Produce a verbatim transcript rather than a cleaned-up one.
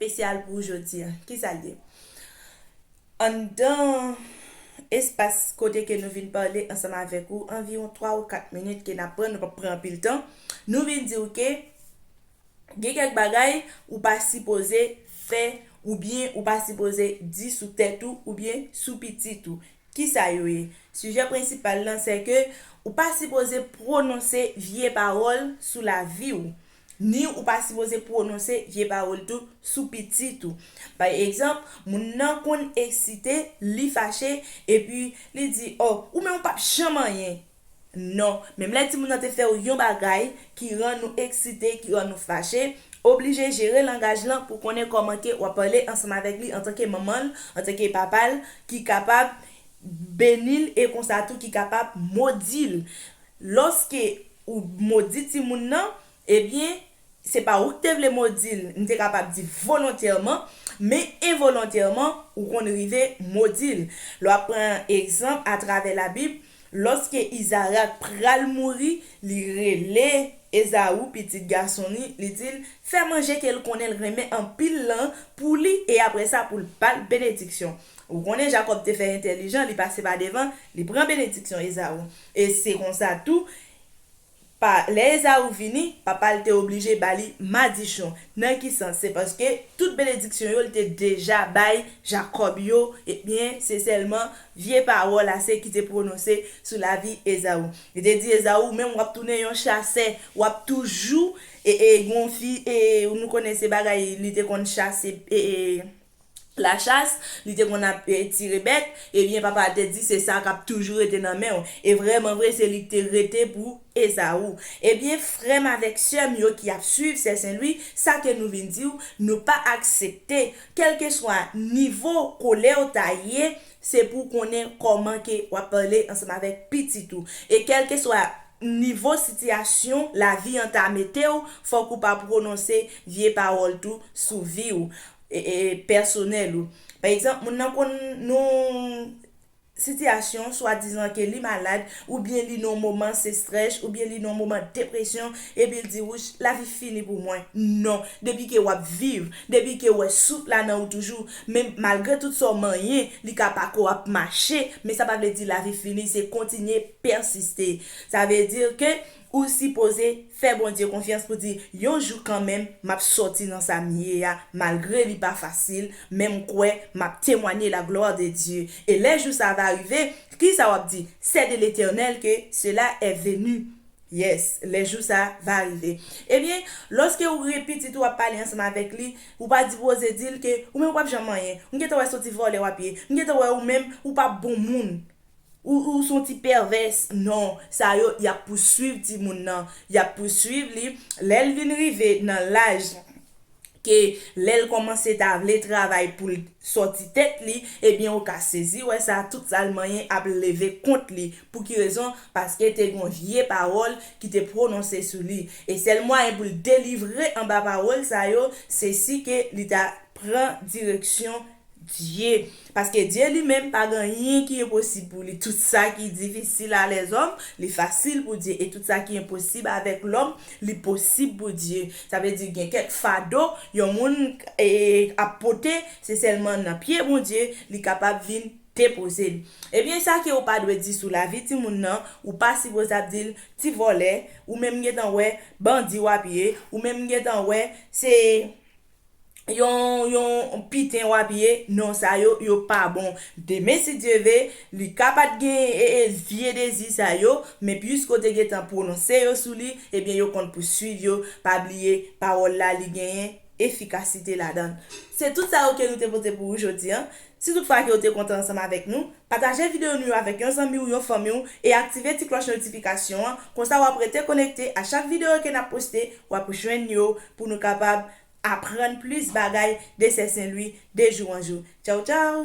Espesyal pou jodi a. Kisa l ye? Anndan espas kote ke nou vin pale ansanm avèk ou, anviwon twa ou kat minit ke n ap pran, nou p ap pran anpil tan, nou vin di w ke gen kèk bagay ou pa sipoze fè, oubyen ou pa sipoze di sou tèt ou, oubyen sou pitit ou. Kisa yo ye? Sijè prensipal lan, se ke ou pa sipoze pwononse vye pawòl sou lavi w, ni ou pa sipoze pwononse vye pawòl tou sou pitit ou. Pa egzanp, moun nan konn eksite, li fache, epi li di, "Oh, ou menm ou p ap janm anyen." Non, menm lè timoun nan te fè w yon bagay ki rann ou eksite, ki rann ou fache, oblije jere langaj lan pou konnen kòman ke w ap pale ansanm avèk li antanke manman l, antanke papa l, ki kapab beni l e konsa tou ki kapab modi l. Lòske ou modi timoun nan, ebyen, se pa ou ki te vle modi l, m te kapab di volontèman, men envolontèman, ou konn rive modi l. Lè w ap pran egzanp atravè Labib, lòske Izarak pral mouri, li rele Ezaou, pitit gason li, li di l fè manje ke l konnen l renmen anpil lan pou li, e apre sa pou l ba l benediksyon. Ou konnen Jakòb te fè entèlijan, li pase pa devan, li pran benediksyon Ezaou. E se konsa tou, pa, lè Ezaou vini, papa l te oblije ba li madichon. Nan ki sans? Se paske tout benediksyon yo, li te deja bay Jakòb yo, ebyen, se sèlman vye pawòl ase ki te pwononse sou lavi Ezaou. Li te di Ezaou, ou menm w ap tounen yon chasè, w ap toujou, e, e, gon fi, e, nou konnen se bagay, li te konn chase, e, e, lachas, li te konn ap, e, tire bèt, ebyen, papa l te di, se sa k ap toujou rete nan men w. E vrèman vre, se li k te rete pou Ezaou. Ebyen, frè m avèk sè m yo ki ap swiv Sè Sen Lwi, sa ke nou vin di w, nou pa aksepte, kèlkeswa nivo kolè w ta ye, se pou w konnen kòman ke w ap pale ansanm avèk pitit ou. E kèlkeswa nivo sitiyasyon lavi an ta mete w, fòk ou pa pwononse vye pawòl tou sou vi w, e, e, pèsonèl ou. Pa egzanp, moun nan konn nan sitiyasyon, swadizan ke li malad, oubyen li nan moman sestrès, oubyen li nan moman depresyon, epi l di, "Wouch, lavi fini pou mwen." Non, depi ke w ap viv, depi ke w wè souf la nan ou toujou, men malgre tout sa w manyen, li ka pa ko ap mache, men sa pa vle di lavi fini, se kontinye pèsiste. Sa vle di ke ou sipoze fè Bondye konfyans pou di, "Yon jou kanmenm, m ap sòti nan sa m ye a, malgre li pa fasil, men m kwè m ap temwanye la glwa de Dye. E lè jou sa va rive, ki sa w ap di? C'est de l'Éternel que cela est venu." Yes, lè jou sa va rive. Ebyen, lòske ou gen pitit ou ap pale ansanm avèk li, ou pa dipoze di l ke ou menm ou p ap janm anyen. M gentan wè se yon ti vòlè w ap ye. M gentan wè ou menm ou p ap bon moun. Ou, ou se yon ti pèvès. Non, sa yo, y ap pouswiv timoun nan. Y ap pouswiv li. Lè l vin rive nan laj ke lè l kòmanse ta vle travay pou l sòti tèt li, ebyen, ou ka sezi wè sa, tout sa l manyen ap leve kont li. Pou ki rezon? Paske te gen yon vye pawòl ki te pwononse sou li. E sèl mwayen pou l delivre anba pawòl sa yo, se si ke li ta pran direksyon Dye. Paske Dye li menm pa gen anyen ki enposib pou li. Tout sa ki difisil a lèzòm, li fasil pou Dye. E tout sa ki enposib avèk lòm, li posib pou Dye. Sa vle di gen kèk fado yon moun, e, ap pote, se sèlman nan pye Bondye li kapab vin depoze l. Ebyen, sa ke ou pa dwe di sou lavi timoun nan, ou pa sipoze ap di l, "Ti vòlè, ou menm gentan wè bandi w ap ye, ou menm gentan wè se yon, yon piten w ap ye." Non, sa yo, yo pa bon. Demen, si Dye ve, li ka pa t gen, e, e, vye dezi sa yo, men piske w te gentan pwononse yo sou li, ebyen, yo konn pouswiv yo. Pa bliye, pawòl la, li genyen efikasite ladan l. Se tout sa yo ke nou te pote pou ou jodi a. Si toutfwa ke w te kontan ansanm avèk nou, pataje videyo nou yo avèk yon zanmi w, yon fanmi w, e aktive ti klòch notifikasyon an. Konsa, w ap rete konekte a chak videyo ke n ap poste, w ap jwenn yo pou nou kapab aprann plis bagay de Sè Sen Lwi de jou an jou. Tchaw, tchaw!